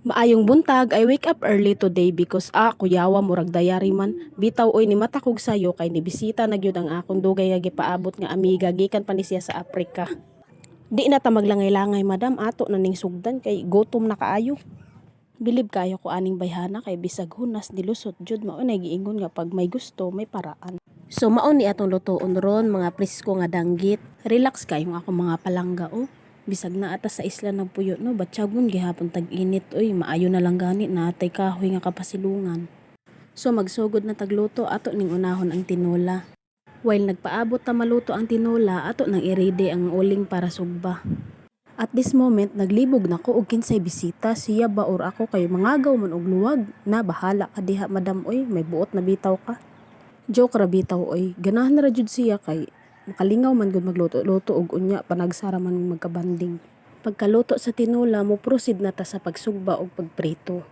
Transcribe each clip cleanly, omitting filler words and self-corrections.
Maayong buntag, I wake up early today because, ah, kuyawa, murag diary man. Bitaw oy, ni mata kog sayo kay nibisita na gyud ang akong dugay nga gipaabot nga amiga gikan pa ni siya sa Africa. Di na ta maglangay-langay, madam, ato na ning sugdan kay gutom na kaayo. Bilib kaayo ko aning bayhana kay bisag hunas nilusot jud. Mao nay giingon nga pag may gusto, may paraan. So mao ni atong lutoon ron, mga presko nga danggit. Relax kayo ang akong mga palangga oh. Bisag naa ta sa isla nagpuyo no, batyagon gihapon tag-init oy, maayo na lang gani natay kahoy nga kapasilungan. So magsugod na tagluto, ato ning unahon ang tinola. While nagpaabot ta maluto ang tinola, ato nang i-ready ang uling para sugba. At this moment, naglibog na ko og kinsay bisita, siya ba or ako, kay mangagaw man og luwag. Na bahala ka diha, madam oy, may buot na bitaw ka. Joke ra bitaw oy, ganahan ra jud siya kay makalingaw man gud magluto-luto og unya panagsara man mi magkabanding. Pagkaluto sa tinola, mo proceed na ta sa pagsugba og pagprito.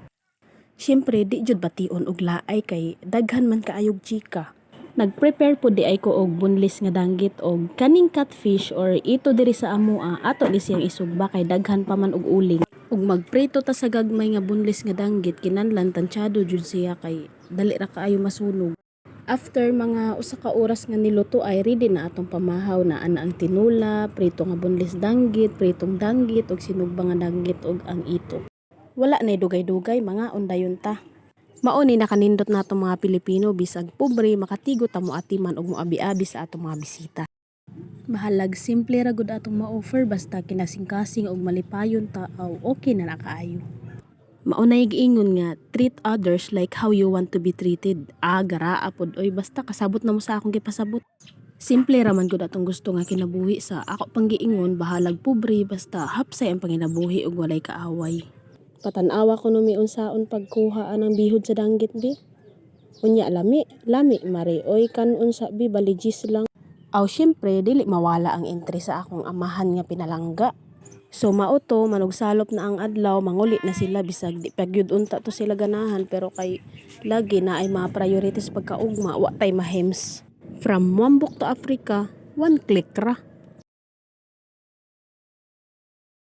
Siyempre, di jud bation og laay kay daghan man kaayog chika. Nag-prepare po diay ko og boneless nga danggit og kaning catfish or ito diri sa amoa, ato ni siyang isugba kay daghan pa man og uling. Ug magprito ta sa gagmay nga boneless nga danggit, kinanlan tansyado jud siya kay dali ra kaayo masunog. After mga usa ka oras nga niluto ay ready na atong pamahaw na ana ang tinula, prito nga boneless danggit, pritong danggit ug sinugba nga danggit ug ang ito. Wala nay dugay-dugay, mga undayon ta. Mao ni nakanindot nato mga Pilipino, bisag pobre makatigo ta moatiman ug moabi-abi sa atong mga bisita. Bahalag simple ra gud atong ma-offer, basta kinasingkasing ug malipayon ta aw okay na na kaayo. Mao nay giingon nga treat others like how you want to be treated. Ah, garaa pod oy, basta kasabot na mo sa akong gipasabot. Simple ra man gud atong gusto nga kinabuhi sa ako pang giingon, bahalag pobre basta hapsay ang panginabuhi ug walay kaaway. Patan-awa kuno mi unsaon pagkuha anang bihod sa danggit bi. Unya lami, lami mare oy, kan-on sa bi, baligis lang. Aw syempre dili mawala ang entry sa akong amahan nga pinalangga. So mao to, manugsalop na ang adlaw, manguli na sila bisag di pa gyud unta to sila ganahan, pero kay lagi na ay mga priorities pagkaugma, wa tay mahems. From Mwambok to Africa, one click ra.